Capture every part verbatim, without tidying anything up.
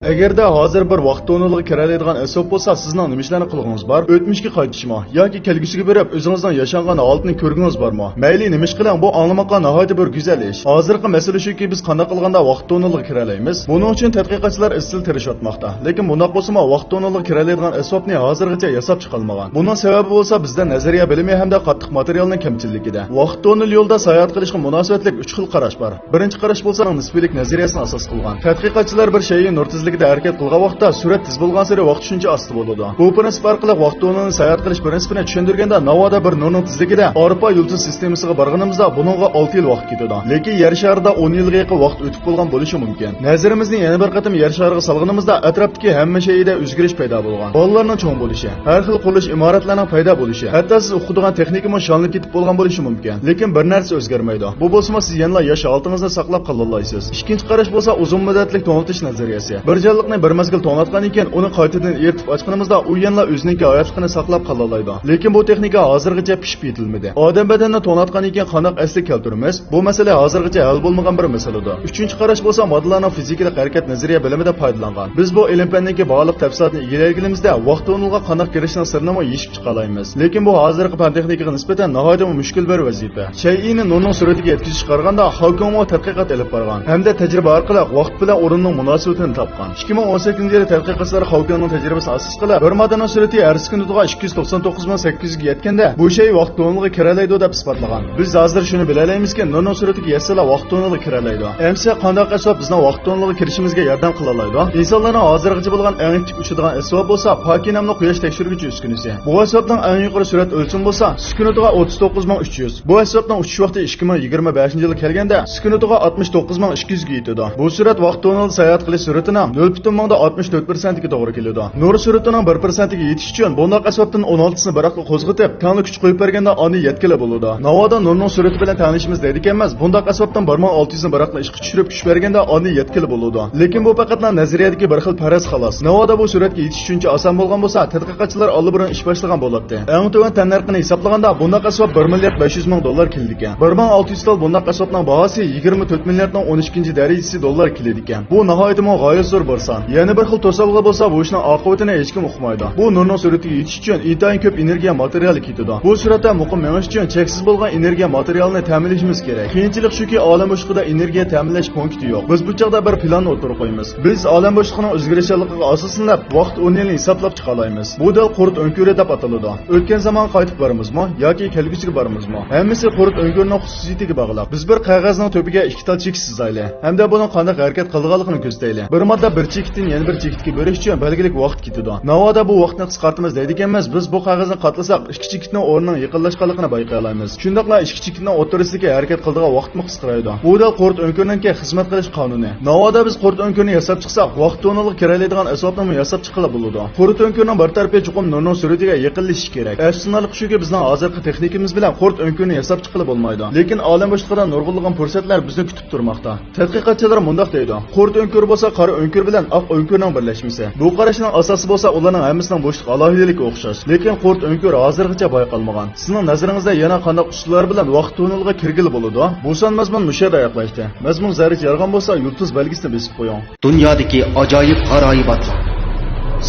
ئەگەردە ھازىر بىر ۋاقىت تونېلىغا كىرەلەيدىغان ئەسۋاب بولسا، سىزنىڭ نېمە ئىشلارنى قىلغۇڭىز بار؟ ئۆتمۈشكە قايتىشمۇ ياكى كەلگۈسىگە بېرىپ ئۆزىڭىزنىڭ ياشانغان ھالىتىنى كۆرگۈڭىز بارمۇ؟ مەيلى نېمە ئىش قىلىڭ، بۇ ئاڭلىماققا ناھايىتى بىر گۈزەل ئىش. ھازىرقى مەسىلە شۇكى، بىز قانداق قىلغاندا ۋاقىت تونېلىغا كىرەلەيمىز؟ بۇنىڭ ئۈچۈن تەتقىقاتچىلار ئىزچىل تىرىشىۋاتماقتا. لېكىن بۇنداق بولسىمۇ، ۋاقىت تونېلىغا كىرەلەيدىغان ئەسۋابنى ھازىرغىچە ياساپ چىقالمىغان. بۇنىڭ سەۋەبى بولسا بىزدە نەزەرىيە بىلىمى ھەمدە قاتتىق ماتېرىيالنىڭ كەمچىللىكىدە. ۋاقىت تونېلى يولىدا ساياھەت قىلىشقا مۇناسىۋەتلىك ئۈچ خىل قاراش بار. بىرىنچى قاراش بولسا نىسپىيلىك نەزەرىيەسىنى ئاساس قىلغان. تەتقىقاتچىلار بىر شەيئى نۇر تېزلىكىدە ھەرىكەت قىلغان ۋاقىتتا سۈرئەت تېز بولغانسېرى ۋاقىت شۇنچە ئاستا بولىدۇ. بۇ پىرىنسىپ ئارقىلىق ۋاقىت تونېلىنى ساياھەت قىلىش پىرىنسىپىنى چۈشەندۈرگەندە، ناۋادا بىر نۇرنىڭ تېزلىكىدە ئارپا يۇلتۇز سىستېمىسىغا بارغىنىمىزدا بۇنىڭغا ئالتە يىل ۋاقىت كېتىدۇ. لېكىن يەر شارىدا ئون يىلغا يېقىن ۋاقىت ئۆتۈپ بولغان بولۇشى مۇمكىن. نەزىرىمىزنى يەنە بىر قېتىم يەر شارىغا سالغىنىمىزدا ئەتراپتىكى ھەممە شەيئىدە ئۆزگىرىش پەيدا بولغان. بالىلارنىڭ چوڭ بولۇشى، ھەر خىل قۇرۇلۇش ئىمارەتلەرنىڭ پەيدا بولۇشى، ھەتتا سىز ئوقۇيدىغان تېخنىكىمۇ شالىنىپ كېتىپ بولغان بولۇشى مۇمكىن. لېكىن بىر نەرسە ئۆزگەرمەيدۇ. بۇ بولسىمۇ سىز يەنىلا ياش ھالىتىڭىزنى ساقلاپ قالالايسىز. ئىككىنچى قاراش بولسا ئۇزۇن مۇددەتلىك توڭلىتىش نەزەرىيەسى. بىر جانلىقنى بىر مەزگىل توڭلاتقاندىن كېيىن ئۇنى قايتىدىن ئېرىتىپ ئاچقىنىمىزدا ئۇ يەنىلا ئۆزىنىڭكى ھاياتلىقىنى ساقلاپ قالالايدۇ. لېكىن بۇ تېخنىكا ھازىرغىچە پىشىپ يېتىلمىدى. ئادەم بەدىنىنى توڭلاتقاندىن كېيىن قانداق ئەسلىگە كەلتۈرىمىز؟ بۇ مەسىلە ھازىرغىچە ھەل بولمىغان بىر مەسىلىدۇر. ئۈچىنچى قاراش بولسا ماددىلارنىڭ فىزىكىلىق ھەرىكەت نەزەرىيە بىلىمىدە پايدىلانغان. بىز بۇ ئىلىم-پەننىڭكى بارلىق تەپسىلاتىنى ئىگىلەيدىغىنىمىزدە ۋاقىت تونېلغا قانداق كىرىشنىڭ سىرىنىمۇ يېشىپ چىقالايمىز. لېكىن بۇ ھازىرقى پەن-تېخنىكىغا نىسبەتەن ناھايىتىمۇ مۈشكۈل بىر ۋەزىپە. شەيئىنى نۇرنىڭ سۈرئىتىگە يەتكۈزۈشكە قارىغاندا خاۋكىڭمۇ تەتقىقات ئېلىپ بارغان ھەمدە تەجرىبە ئارقىلىق ۋاقىت بىلەن ئورۇننىڭ مۇناسىۋىتىنى تاپقان. ئىككى مىڭ ئون سەككىزىنچى يىلى تەتقىقاتچىلار خاۋكىڭنىڭ تەجرىبىسىنى ئاساس قىلىپ، بىر ماددىنىڭ سۈرئىتى ھەر سېكۇنتىغا ئىككى يۈز توقسان توققۇز مىڭ سەككىز يۈزگە يەتكەندە، بۇ شەيئى ۋاقىت تونېلغا كىرەلەيدۇ دەپ ئىسپاتلىغان. بىز ھازىر شۇنى بىلەلەيمىزكى، نۇرنىڭ سۈرئىتىگە يەتسىلا ۋاقىت تونېلغا كىرەلەيدۇ. ئەمىسە قانداق ئەسۋاب بىزنىڭ ۋاقىت تونېلغا كىرىشىمىزگە ياردەم قىلالايدۇ؟ ئىنسانلارنىڭ ھازىرغىچە بولغان ئەڭ ئىتتىك ئۇچىدىغان ئەسۋابى بولسا پاكى ناملىق قۇياش تەكشۈرگۈچ ئۈسكۈنىسى. بۇ ئەسۋابنىڭ ئەڭ يۇقىرى سۈرئەت ئۆلچىمى بولسا سېكۇنتىغا ئوتتۇز توققۇز مىڭ ئۈچ يۈز. بۇ ئەسۋابنىڭ ئۇچۇش ۋاقتى ئىككى مىڭ يىگىرمە بەشىنچى يىلغا كەلگەندە سېكۇنتىغا ئاتمىش توققۇز مىڭ ئىككى يۈزگە يېتىدۇ. بۇ سۈرئەت ۋاقىت تونېلدا ساياھەت قىلىش سۈرئىتىنىڭ نۆل پۈتۈن مىڭدا ئاتمىش تۆت پىرسەنتىگە توغرا كېلىدۇ. نۇر سۈرئىتىنىڭ بىر پىرسەنتىگە يېتىش ئۈچۈن بۇنداق ئەسۋابتىن ئون ئالتىسىنى بىراقلا قوزغىتىپ، تەڭلا كۈچ قويۇپ بەرگەندە ئاندىن يەتكىلى بولىدۇ. ناۋادا نۇرنىڭ سۈرئىتى بىلەن تەڭلىشىمىز دەيدىكەنمىز، بۇنداق ئەسۋابتىن بىر مىڭ ئالتە يۈزنى بىراقلا ئىشقا چۈشۈرۈپ كۈچ بەرگەندە ئاندىن يەتكىلى بولىدۇ. لېكىن بۇ پەقەتلا نەزەرىيەدىكى بىر خىل پەرەز خالاس. ناۋادا بۇ سۈرئەتكە يېتىش شۇنچە ئاسان بولغان بولسا، تەتقىقاتچىلار ئاللىبۇرۇن ئىش باشلىغان بولاتتى. ئەڭ تۆۋەن تەننەرخىنى ھېسابلىغاندا، بۇنداق ئەسۋاب بىر مىليارد بەش يۈز مىڭ دوللار كېلىدىكەن. بىر مىڭ ئالتە يۈز تال بۇنداق ئەسۋابنىڭ باھاسى يىگىرمە تۆت مىلياردنىڭ ئون ئىككىنچى دەرىجىسى دوللار كېلىدىكەن. بۇ ناھايىتىمۇ غايەت زور بىر سان. يەنە بىر خىل توسالغۇ بولسا، بۇ ئىشنىڭ ئاقىۋىتىنى ھېچكىم ئۇقمايدۇ. بۇ نۇرنىڭ سۈرئىتىگە يېتىش ئۈچۈن ئىنتايىن كۆپ ئېنېرگىيە ماتېرىيالى كېتىدۇ. بۇ سۈرئەتتە مۇقىم مېڭىش ئۈچۈن چەكسىز بولغان ئېنېرگىيە ماتېرىيالىنى تەمىنلىشىمىز كېرەك. قىيىنچىلىق شۇكى، ئالەم بوشلۇقىدا ئېنېرگىيە تەمىنلەش پونكىتى يوق. بىز بۇ چاغدا بىر پىلاننى ئوتتۇرىغا قويىمىز. بىز ئالەم بوشلۇقىنىڭ ئۆزگىرىشچانلىقىغا ئاساسلىنىپ، ۋاقىت ئۇنىنى ھېسابلاپ چىقالايمىز. بۇ دەل قۇرت ئۆڭكۈرى دەپ ئاتىلىدۇ. ئۆتكەن زامانغا قايتىپ بارىمىزمۇ ياكى كەلگۈسىگە بارىمىزمۇ؟ ھەممىسى قۇرت ئۆڭكۈرىنىڭ خۇسۇسىيىتىگە باغلىق. بىز بىر قەغەزنىڭ تۆپىگە ئىككى تال چېكىت سىزايلى ھەمدە بۇنىڭ قانداق ھەرىكەت قىلىدىغانلىقىنى كۆزىتەيلى. بىر ماددا بىر چېكىتتىن يەنە بىر چېكىتكە بېرىش ئۈچۈن بەلگىلىك ۋاقىت كېتىدۇ. ناۋادا بۇ ۋاقىتنى قىسقارتىمىز دەيدىكەنمىز، بىز بۇ قەغەزنى قاتلىساق، ئىككى چېكىتنىڭ ئورنىنىڭ يېقىنلاشقانلىقىنى بايقىيالايمىز. شۇنداقلا ئىككى چېكىتنىڭ ئوتتۇرىسىدىكى ھەرىكەت قىلىدىغان ۋاقىتمۇ قىسقىرايدۇ. بۇ دەل قۇرت ئۆڭكۈرنىڭكى خىزمەت قىلىش قانۇنى. ناۋادا بىز قۇرت ئۆڭكۈرنى ياساپ چىقساق، ۋاقىت تونېلغا كىرەلەيدىغان ئەسۋابنىمۇ ياساپ چىققىلى بولىدۇ. قۇرت ئۆڭكۈرنىڭ بىر تەرىپى چوقۇم نۇرنىڭ سۈرئىتىگە يېقىنلىشىشى كېرەك. ئەپسۇسلىنارلىقى شۇكى، بىزنىڭ ھازىرقى تېخنىكىمىز بىلەن قۇرت ئۆڭكۈرنى ياساپ چىققىلى بولمايدۇ. لېكىن ئالەم بوشلۇقىدا نۇرغۇنلىغان پۇرسەتلەر بىزنى كۈتۈپ تۇرماقتا. تەتقىقاتچىلار مۇنداق دەيدۇ، قۇرت ئۆڭكۈرى بولسا قارا ئۆڭكۈر بىلەن ئاق ئۆڭكۈرنىڭ بىرلەشمىسى. بۇ قاراشنىڭ ئاساسى بولسا ئۇلارنىڭ ھەممىسىنىڭ بوشلۇق ئالاھىدىلىكى ئوخشاش. لېكىن قۇرت ئۆڭكۈر ھازىرغىچە بايقالمىغان. سىزنىڭ نەزىرىڭىزدە يەنە قانداق ئۇسۇللار بىلەن ۋاقىت تونېلىغا كىرگىلى بولىدۇ؟ بۇ سان مەزمۇن مۇشۇ يەردە ئاياغلاشتى. مەزمۇن زەررىچە يارىغان بولسا، يۇلتۇز بەلگىسىنى بېسىپ قويۇڭ. دۇنيادىكى ئاجايىپ غارايىباتلار.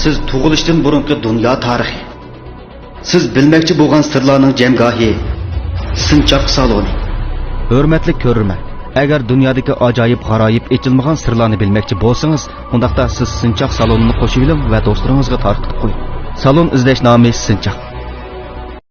سىز تۇغۇلۇشتىن بۇرۇنقى دۇنيا تارىخى. سىز بىلمەكچى بولغان سىرلارنىڭ جەمگاھى، سىنچاق سالونى. ھۆرمەتلىك كۆرۈرمەن، ئەگەر دۇنيادىكى ئاجايىپ غارايىپ ئېچىلمىغان سىرلارنى بىلمەكچى بولسىڭىز، ئۇنداقتا سىز سىنچاق سالونىنى قوشۇۋېلىڭ ۋە دوستلىرىڭىزغا تارقىتىپ قويۇڭ. سالون ئىزدەش نامى سىنچاق.